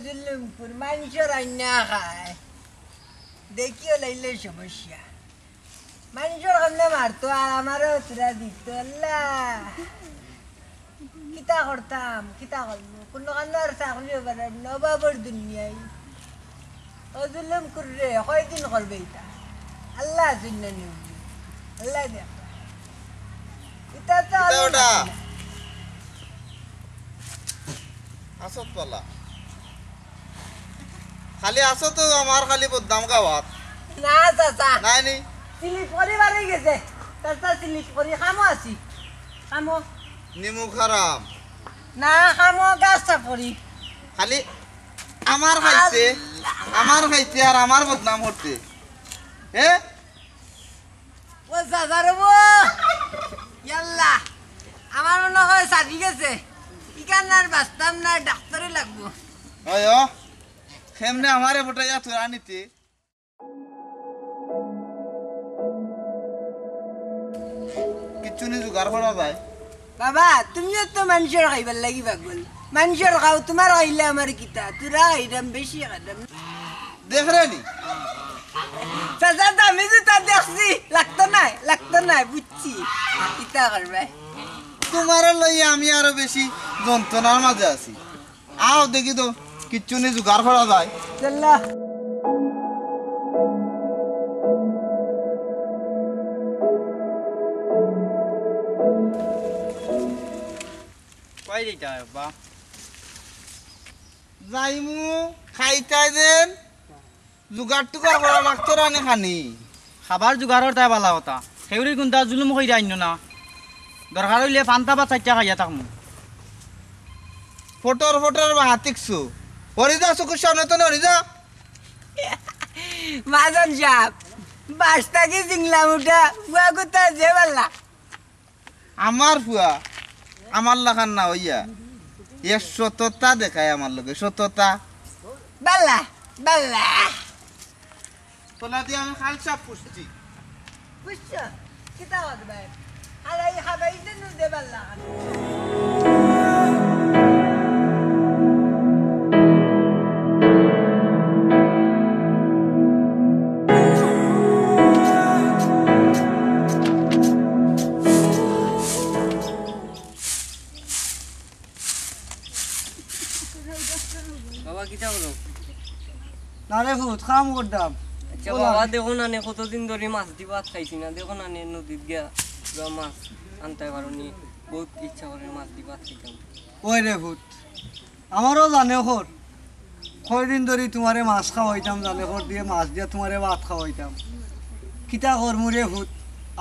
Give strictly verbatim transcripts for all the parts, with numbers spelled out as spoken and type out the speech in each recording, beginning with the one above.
জুলুমখুর, মানষর আইনা খায়। দেখিও লাইলে সমস্যা। মানষর কান্দে মারতো আর আমারও তুরা দিত। আল্লাহ, কিতা করতাম, কিতা করমু? কুনু কান্দে আর চাকরিও করার না, অভাবর দুনিয়ায়। ও জুলুমখুররে, কয়দিন করবে ইতা? আল্লাহ জন্য নিউলি। আল্লাহ দেখ। ইতা তো কিতা আল্লাহ ওটা? দেখে না। আসত পালা। খালি আছো তো আমার খালি বদনাম গাওয়াত। না, চাচা। নাই নি? স্লিপ করি বারই গেছে। চাচা, স্লিপ করি কামো আছি। কামো। নিমু খারাম। না, কামো গাছ সাফ করি। খালি আমার খাইতে, আল্লাহ। আমার খাইতে আর আমার বদনাম করতে। হে? ও চাচা রে বো। ইয়াল্লা। আমার মনে হয় সাজি গেছে। ইখান আর বাঁচতাম না, ডাক্তারে লাগবো। ওই ও, কেমনে আমারে পটাইয়া তোরা নিতে? কিচ্ছু নি জোগাড় করা যায়। বাবা, তুমিও তো মানষর খাইবার লাগি পাগল। মানষর খাও, তুমার খাইলে আমার কিতা? তুরা খাইতাম, বেশি খাইতাম। দেখরে নি? চাচা, তো আমি তো তা দেখছি। লাগতো নায়, লাগতো নায়, বুঝছি। কিতা করবে? তুমারে লইয়া আমি আরো বেশি যন্ত্রণার মাঝে আছি। আও দেখি তো, কিচ্ছু নি জোগাড় করা যায়। চাল্লা। কই যাইতা, আব্বা? যাইমু, খাইতায় দেন। জোগাড় টুগাড় করা লাগতো না নি খানি? খাবার জোগাড়র তাই বালা কথা। খেউরি গুন্দা জুলুম কইরা আইনো না। দরকার অইলে পান্তা ভাত চাইট্টা খাইয়া থাকমু। ফটর ফটর বা হাতিকছু। হরি যা, চকুর সামনে তো হরি যা। মাজন সাব, বাস থাকি জিংলাম উঠা, বুয়া কথা যে বালা। আমার ফুয়া আমার লাখান না অইয়া এ সততা দেখায় আমার লগে, সততা। বালা, বালা। তোলা দিয়া আমি খাল সাপ পুষছি। বুঝছো? কিতা করবে? আর এই খাবাই যে নু দেবার লাখান। বাবা, কিতা করো? না রে ফুত, কাম করতাম। আচ্ছা বাবা, দেখো না নে, কতদিন ধরি মাছ দি ভাত খাইছি না। দেখো না নে, নদীত গিয়া পুরা মাছ আনতায় পারো নি। বহুত ইচ্ছা করে মাছ দি ভাত খাইতাম। ওই রে ফুত, আমারও জানে খর। কয়দিন ধরি তুমারে মাছ খাওয়াইতাম, জালে খর দিয়া মাছ দিয়া তুমারে ভাত খাওয়াইতাম। কিতা করমু রে ফুত,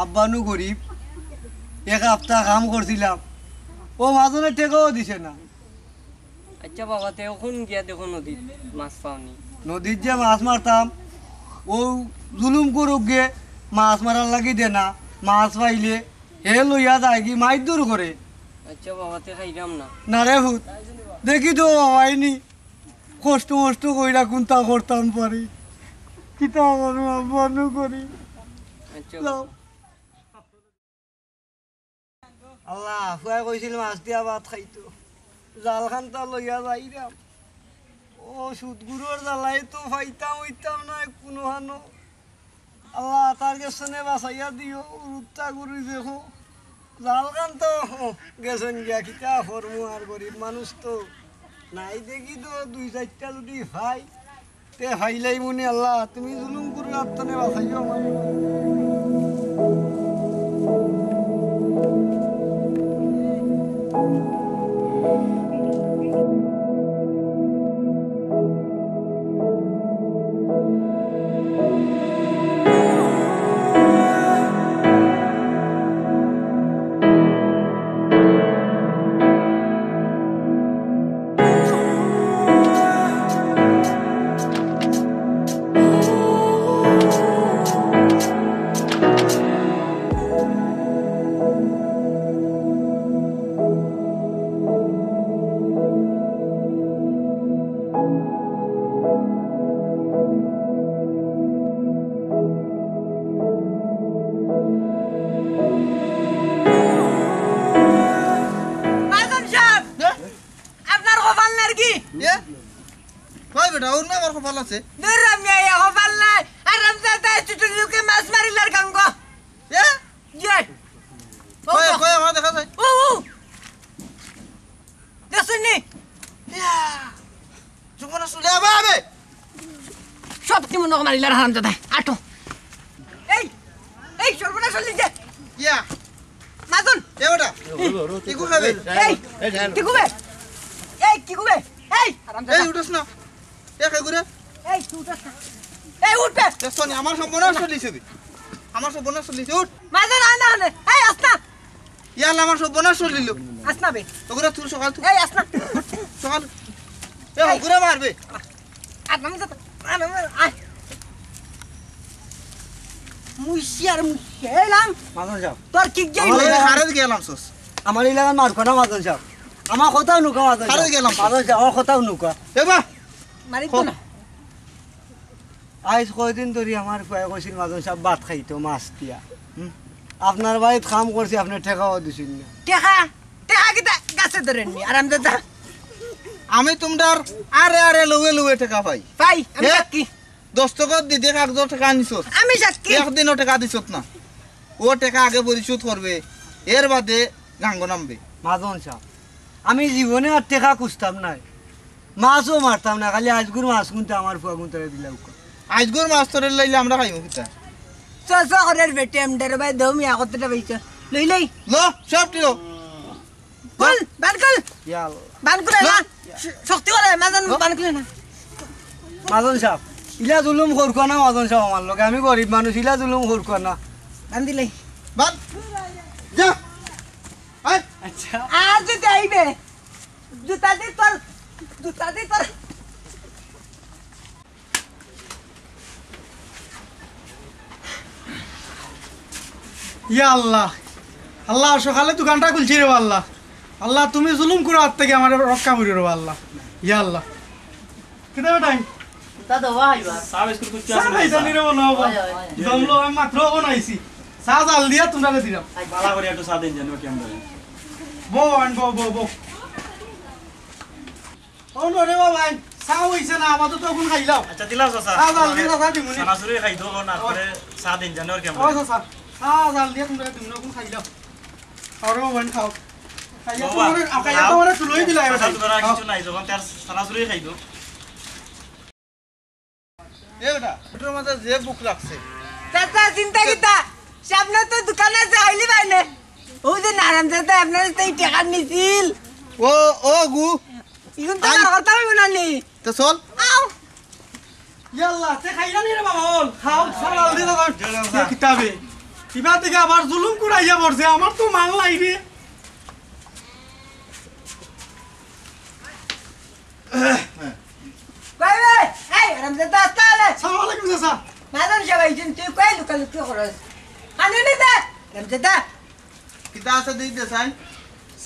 আব্বা নু গরিব। এক হাপ্তা কাম করছিলাম, অউ মাজনে টেকাও দিছে না। আচ্ছা বাবা, তে অখন গিয়া দেখো নদীত মাছ পাও নি। নদীত যে মাছ মারতাম, অউ জুলুম করুক গে, মাছ মারার লাগি দে না, মাছ পাইলে হে লইয়া যায়গি, মাইর দূর করে। আচ্ছা বাবা, তে খাইরাম না। না রে ফুত, দেখি তো বাবা আইনি, কষ্ট মষ্ট কইরা কুন্তা করতাম পারি। কিতা করমু, আব্বা নু করি। আচ্ছা বাবা। আল্লাহ, ফুয়ায় কইছিল মাছ দিয়া ভাত খাইতো। জালখানতা লইয়া যাইরাম। ও সুদগুরর জ্বালায় তো পাইতাম অইতাম নায় কুনুখানো। আল্লাহ, তার গেছ থনে বাঁচাইয়া দিও, উরুত্তা গুরু দেখো। জালখানতা গেছইন গিয়া, কিতা করমু আর, গরিব মানুষ তো। নাই দেখি তো দুই চাইরটা যুদি পাই, তে পাইলাইমুনে। আল্লাহ, তুমি জুলুম করো, আত্মনে বাঁচাইও আমারে। এটা ওর না আমার কপাল আছে। দূর রামিয়া, ইয়া কপাল নাই। আর রামজাদা ছোট লোকে মাছ মারিলার গাঙ্গ। এ? ইয়ে। ও কই, বাবা। কই, আমার দেখা যায়। ও, ও। দেখছনি? ইয়া। যুবন আসলে আবে, আবে। সব কি মনে মারিলার হারামজাদা। আটো। এই, এই সর্বনাশ হলি যে। ইয়া। মাজন। এ ওটা। কি করে খাবে? এই, কি করে? এই, কি করে? এই, হারামজাদা। এই, উঠোস না। এ, কে ঘুরে? এই, তুই উঠোস না। এই, উঠবে। এ, সোনি, আমার সব বোনাস চল্লিশ হবে। আমার সব বোনাস চল্লিশ, উঠ। মাজন, আয় না, আয় না। এই, আস না। ইয়াল্লা, আমার সব বোনাস চল্লিল। আস না বে। ওগুলো তুই সকাল তুই। এই, আস না। সকাল। এ, ওগুলো মারবে। আর আমি তো, আর আমি, আয়। মুশিয়ার মুশিয়া। এই লাম। মাজন সাব। তোর কিক যাই আমার না। এই হারে গেলাম সোস। আমার এই লাগান মার কোনা মাজন সাব। আমার কথাও নুকা মাজন সাব। হারে গেলাম সোস। মাজন সাব, আমার কথাও নুকা। এ বা। মারি তো না। আইজ কয়দিন ধরি আমার ফুয়ায় কইছিল মাজন সাব ভাত খাইতো মাছ দিয়া। হুম? আপনার বাড়িত কাম করছি, আপনে টেকাও দিছইন না। টেকা? টেকা কিতা গাছে ধরেনি? আর আমি তো তা- আমি তোমরার আরে আরে লুয়ে লুয়ে টেকা পাই। পাই, আমি হে? সাক্ষী। দস্তখত দিতে কাগজর টেকা আনিছস। আমি সাক্ষী। একদিনও টেকা দিছত না। ও টেকা আগে পরিশোধ করবে, এর বাদে গাঙ্গ নামবে। মাজন সাব, আমি জীবনে আর টেকা খুঁজতাম নায়। মাছও মারতাম না, খালি আইজগুর মাছ গুনতে আমার ফুয়া গুনতে দিলাউক্কা। আইজগুর মাছ তোরে লাইলে আমরা খাইমু কিতা? চ, চ, করের বেটে, আমরার ভাই দম ইয়া কতটা পাইছ? লই, লই। ল, সব দিল। খুল, বান খুল। ইয়া আল্লাহ। বান খুলে না। ল। শ-, শক্তি করে, মাজন ল। বান খুলে না। মাজন সাব, ইলা জুলুম করকুয়া না মাজন সাব আমার লগে, আমি গরিব মানুষ, ইলা জুলুম করকুয়া না। বান দিলে। বান। যা। আয়। আচ্ছা। আর যদি আইবে, জুতা দি তোর, জুতা দি তোর। ইয়া আল্লাহ, আল্লাহ, সকালে দোকানটা খুলছি রে আল্লাহ। আল্লাহ, তুমি জুলুম করো, হাত থেকে আমার রক্ষা করি রে আল্লাহ। ইয়া আল্লাহ। কিতা বেটাই? তা তো ভাই বা। সাব স্কুল করতে চা আসে না খাইছা এটা। নি রে বলো, বাবা? হয়, হয়। জমলো, আমি মাত্র এখন আইছি। চা জাল দিয়া তোমরারে দিলাম। বালা করে একটু চা দিন জানো কেমন। বউ আন, বউ, বউ, বউ। ও নো রে বাবা, চা হইছে না, আপাতত এখন খাইলাও। আচ্ছা, দিলাও চাচা। চা জাল দিয়া চাচা দিমুনি। সানাসুরি খাই দো না, পরে চা দিন জানো আর কেমন। ও চাচা, চা জাল দিয়া তোমরা দিমুনি, এখন খাইলাও। খাও রে বাবা, খাও। খাইয়া বাবা, তোমারে, খাইয়া খাও। তোমারে তুলোই দিলাই চাচা, এবার। তোমার আর খাও। কিছু নাই, যখন তার সানাসুরি খাই দো। এ বেটা, পেটর মাঝে যে ভুক লাগছে। চাচা, চিন্তা কিতা? সামনে তো দোকান আছে, আইলি বাইনে। ও যে নারায়ণ চাচা, আপনার তো এই টেকা নিছিল। ও, ও গু। এখন তো আই। আর কথা হইব না নি। তো চল। আও। ইয়াল্লা, তে খাইলা নি রে বাবা, অল। খাও, সালাল দে দাদা। দে দাদা। এ কিতাবে। ইবা থেকে আবার জুলুম করাইয়া পড়ছে, আমার তো মাল নাই রে। কই রে? এই, আরামজাদা, আস্তে আলে। সালাম আলাইকুম, চাচা। মাদন সাহেব আইছেন, তুই কই লুকালুকি করস? আনে নি দে, আরামজাদা। কিতা আছে দিই দে, সাইন?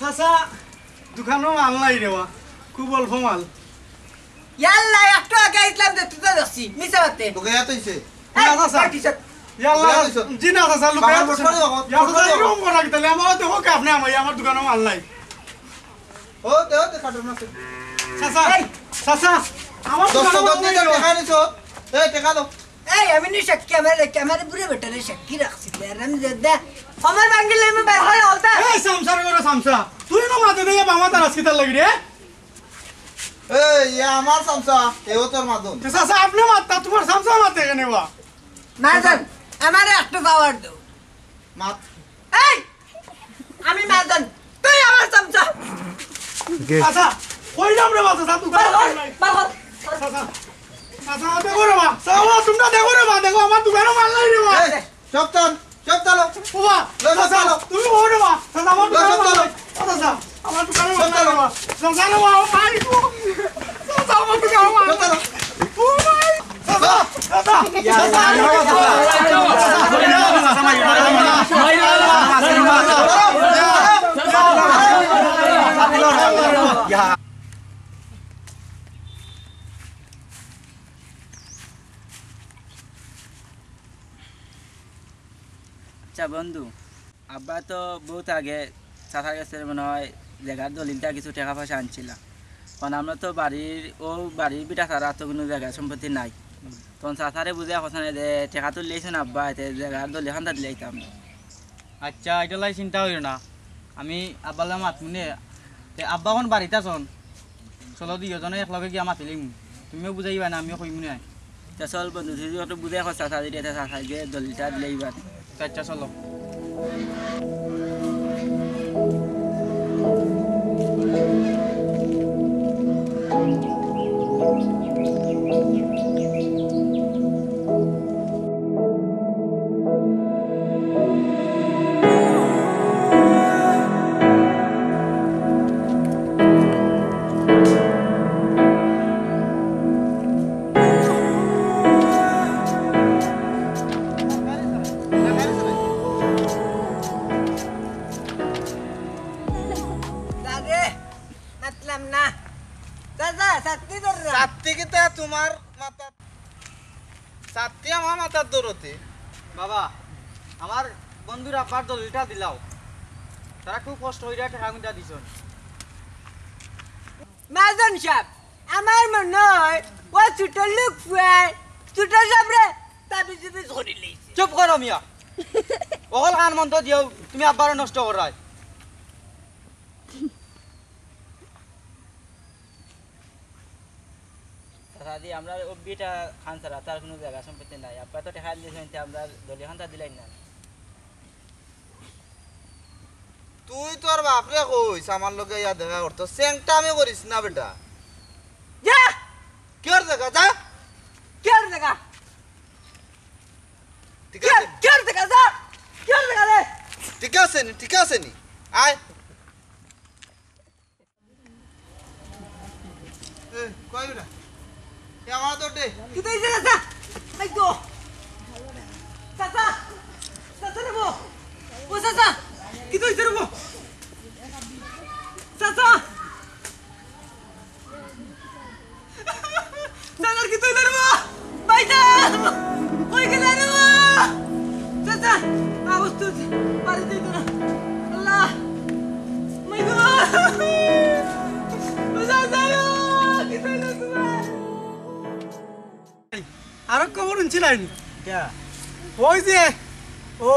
চাচা, দোকানো মাল নাই রে বা, খুব অল্প মাল। ইয়াল্লা, একটু আগে আইছলাম যে তুই তো দেখছি, মিছা মাতে। তোকে এত হইছে? এই, না, চাচা। কই কিসব? ইয়াল্লা, বেয়া হইছে। জি না, চাচা, লুকাই বাবার আছে। বছরে অত ইয়া, চাচা, বছরে এরকম করা কিতা? আমার দেখো কে আপনি আমার, আমার দোকানো মাল নাই। ও, দে, দে, কাটুন আছে। চাচা, এই। চাচা, আমার দশ দোকানো টাকা মাল দিয়ে নাই রে। টাকা নিছো। এই, টাকা দাও। এই, আমি নি সাক্ষী, আমার, আমার বুড়া বেটারে সাক্ষী রাখছি, রে, আরামজাদা। আমার বাঙ্গিলে আমি বের হয়, হলতা। এই, সামসার ঘরে সামসা। তুই না মাঝে দিয়ে বাবা তার আজকে তার লাগি রে। এই, ইয়া আমার সামসা, এও তোর মাদন। তো চাচা, আপনি মারতা, তোমার সামসা মারতে কেন বা? মাদন, আমারে একটু পাওয়ার দাও। মাত। এই, আমি মাদন, তুই আমার চামচা। গে। আচ্ছা, কইলাম রে বা, চাচা, তুই বার কর, বার কর। চাচা, চাচা, দেখো রে বা, চাচা, তোমরা দেখো রে বা, দেখো, আমার দোকানো মাল নাই রে বা। এই, চুপ থাক, চুপ থাক। ও বা, লো, চুপ চাচা, থাক। তুমি বলো রে বা, চাচা, আমার লো, দোকানো চুপ মাল থাক। নাই। ও চাচা, আমার দোকানো মাল নাই রে বা। চাচা রে বা, ও ভাই গো। চাচা, আমার দোকানো মাল নাই। ও ভাই। আচ্ছা বন্ধু, আব্বা তো বহুত আগে চাচার কাছে মনে হয় জাগার দলিলটা কিছু টাকা পয়সা আনছিলা। কারণ আমরা তো বাড়ির, ও বাড়ির ভিটা ছাড়া তো কুনু জাগা সম্পত্তি নাই। তখন চাচারে বুঝাইয়া কইছইন যে টেকা তুলিলাইছইন আব্বা, এতে জাগার দলিল খান্তা দিলাইতাম। আচ্ছা, ইটার লাগি চিন্তা করিও না, আমি আব্বার লগে মাতমুনে। তে আব্বা অখন বাড়িত আছইন, চলো দুইওজনে একলগে গিয়া মাতিলিমু। তুমিও বুঝাইবায় না, আমিও কইমুনে। তে চল বন্ধু, তুই একটু বুঝাইয়া কর চাচারে, এতে চাচায় যে দলিলটা দিলাইবা। আচ্ছা, চলো। দাদে, মাতলাম না। দাদা, ছাত্তি ধররা। ছাত্তি কিতা তুমার মাথাত? ছাত্তি আমার মাথাত ধরতে? বাবা, আমার বন্ধুর আব্বার দলিলটা দিলাও। তারা খুব কষ্ট করিয়া টেকা গুনতা দিছইন। মাজন সাব, আমার মনে অয় ও ছোট লোক ফুয়ায়, ছোট সাবরে তাবিজ-উবিজ করিলাইছে। চুপ করো মিয়া। অকল কান বন্ধ দিও, তুমি আব্বারে নষ্ট করায়। চাচাজি, আমরার অউ ভিটা খান ছাড়া তো আর কুনু জাগা সম্পত্তি নাই। আব্বায় তো টেকা দিলাইছইন, তে আমরার দলিল খান্তা দিলাইন না। তুই তোর বাপরে কইস আমার লগে আইয়া দেখা করতো, চ্যাংটামি করিস না বেটা। যা! কিওর জাগা, যা! কিওর জাগা? ঠিক আছে। কিওর জাগা, যা! কিওর জাগা রে? ঠিক আছে নি, ঠিক আছে নি। আয়। এ, কই বেটা? এ, আমার তো দে। কিতা অইছে চাচা? এই তো। চাচা! চাচা রে বা! ও চাচা! কিতা অইছে রে বা? চাচা! চাচার কিতা অইলো রে বা? ভাইজান! কই গেলা রে বা? চাচা! আ, অবস্থা অইছে। বাড়িত যাইতো না। আল্লাহ! মাই গো! ও চাচা রে বা! কিতা অইলো তুমার? আরো খবর হুনছিলায় নি? কিতা? ওই যে, ও,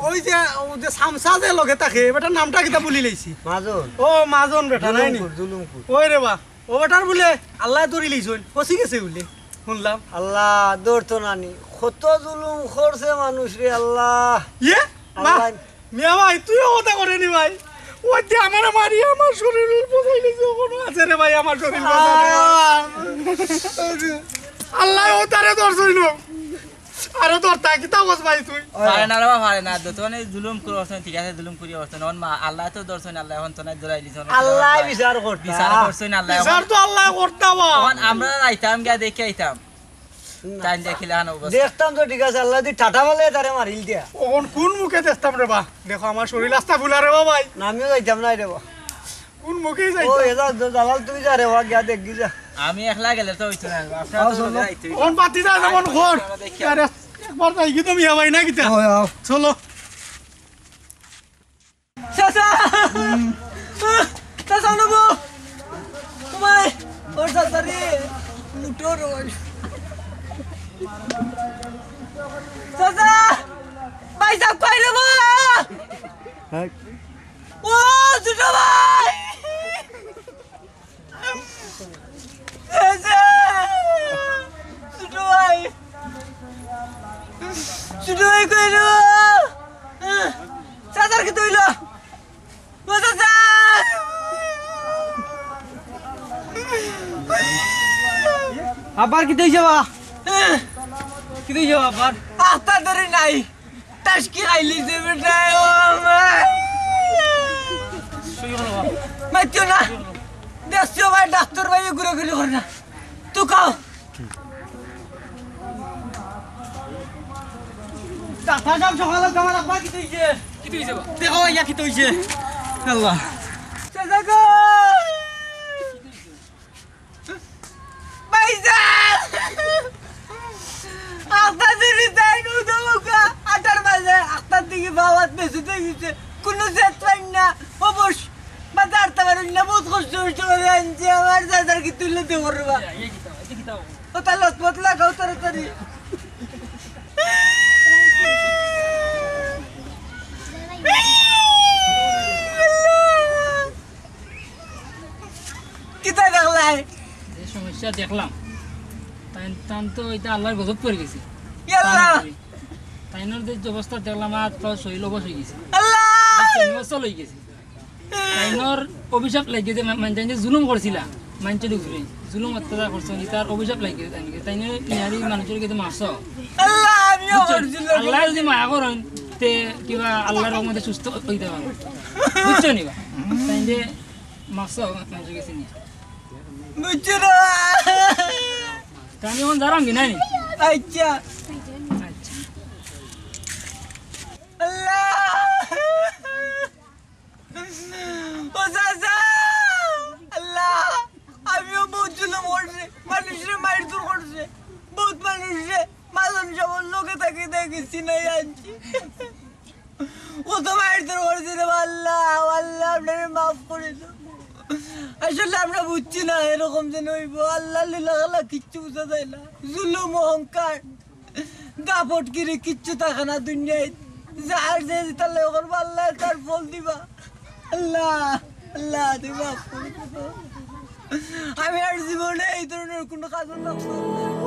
ওই যে, ও যে সামসা যে লগে থাকে, বেটার নামটা কিতা ভুলিলাইছি। মাজন। ও, মাজন বেটা, নাই নি? জুলুমখুর, জুলুমখুর। ওই রে বা, ও বেটার বুলে আল্লায় ধরিলাইছইন, ফসি গেছে বুলে, হুনলাম। আল্লায় ধরতো না নি, কত জুলুম করছে মানুষরে আল্লায়। ইয়ে? মা-, আল্লায় মিয়া ভাই, তুইও কথা করে নি ভাই। ওই যে আমারে মারি আমার শরীর পচাই নিছে, অখনো আছে রে ভাই আমার শরীর পচাই। আল্লায় অউ তারে ধরছইন। আরো ধরতা, কিতা কস ভাই তুই? পারে না রে বা, পারে না। যত মানে জুলুম করছইন, ঠিক আছে, জুলুম করি করছইন। অখন মা-, আল্লায় তো ধরছইন, আল্লায় অখন তো নাই ধরাই দিছইন। আল্লায় বিচার করতা। বিচার করছইন আল্লায়। বিচার তো আল্লায় করতা বা। অখন আমরা যাইতাম, গিয়া দেখি আইতাম। না। তাইন দেখিলে হান অবস্থা। দেখতাম তো ঠিক আছে, আল্লায় যদি ঠাটা মারলে তারে মারিল দিয়া। অখন কুন মুখে দেখতাম রে বা? দেখো আমার শরীর আস্তা ফুলা রে বা ভাই। না, আমিও যাইতাম না রে বা। কুন মুখে যাইতাম? ও, এ যা, যা, দালাল তুই যা রে বা, গিয়া দেখগি যা। আমি একলা গেলে তো অইতো না। অখন বাতি যা যেমন ঘর। আরে, একবার যাইগি তো মিয়া ভাই না কিতা? চলো। চাচা! চাচা নেবো! তোমায়! ওর চাচা রে! লুটো রোল। চাচা! ভাই সাব কই নেবো? হ্যাঁ। ও, ছোট ভাই! চাচা! ছোট ভাই! ছোট ভাই কই রে? চাচার কিতা অইলো? ও চাচা! আব্বার কিতা অইছে বা? কিতা অইছে বা আব্বার? আস্তা ধরি নাই। টাসকি খাইলিছে বেটা, ও মা। মাতিও না। দেখছো ভাই, ডাক্তার ভাই ঘুরাঘুরি করে না। তুকাও। ডাক্তার সাব, সকালে আমার আব্বা কিতা অইছে? কিতা অইছে বা? দেখো, ইয়া কিতা অইছে? আল্লাহ। চাচা গো। ভাইজান! আস্তা ধরি তাই নু দমকা, আটার বাজে, আস্তা দিকে বাবাত বেঁচে তো গেছে। কুনু জেদ পাইন না। অবশ, বাজার আমার অন্য বহুত কষ্ট কষ্ট করে আনছি, আমার দাদার কি তুলে দেবো রে বা? ও তার লতমত লাগাও তাড়াতাড়ি। কিতা দেখলাই? যে সমস্যা দেখলাম, তাইন, তান তো এটা আল্লাহর গজব পড়ি গেছে। ইয়াল্লা। তাইনর যে অবস্থা দেখলাম, আর তো শরীর অবশ অই গেছে। আল্লাহ। অবস্থা লই গেছে। তাইনর অভিশাপ লাগে যে মা-, মানষে যে জুলুম করছিলা, মানষর উপরে জুলুম অত্যাচার করছইন, তার অভিশাপ লাগে তাইনকে। তাইন ইয়ারি মানুষর কাছে মাফ চাও। আল্লাহ, আমিও বুঝছো? করছিলাম। আল্লাহ যদি মায়া করইন, তে কিবা আল্লাহর রহমতে সুস্থ অইতা পারো। বুঝছো নি বা? তাইন যে মাফ চাও মানুষর কাছে নিয়া। বুঝছো না? তে আমি অখন যাইরাম কি নানি? আচ্ছা। আচ্ছা। আল্লাহ। ও চাচা, আল্লাহ, আমিও বহুত জুলুম করছি, মানুষরে মারধর করছি, বহুত মানুষরে মাজন সবর লগে থাকি দেখেছি নাই আনছি। কত মারধর করছি রে আল্লাহ, আল্লাহ আপনারে মাফ করে দেব। আসলে আমরা বুঝছি না এরকম যেন অইব, আল্লাহ লীলা খেলা কিচ্ছু বুঝা যায় না, জুলুম অহংকার। দাপটগিরি কিচ্ছু থাকে না দুনিয়াত। যার যে যেটা লেগে করবো, আল্লাহ তার ফল দিবা। আল্লাহ, আল্লাহ, তুমি মাফ করে দিও। আমি আর জীবনে এই ধরনের কোনো কাজে লাগবো না।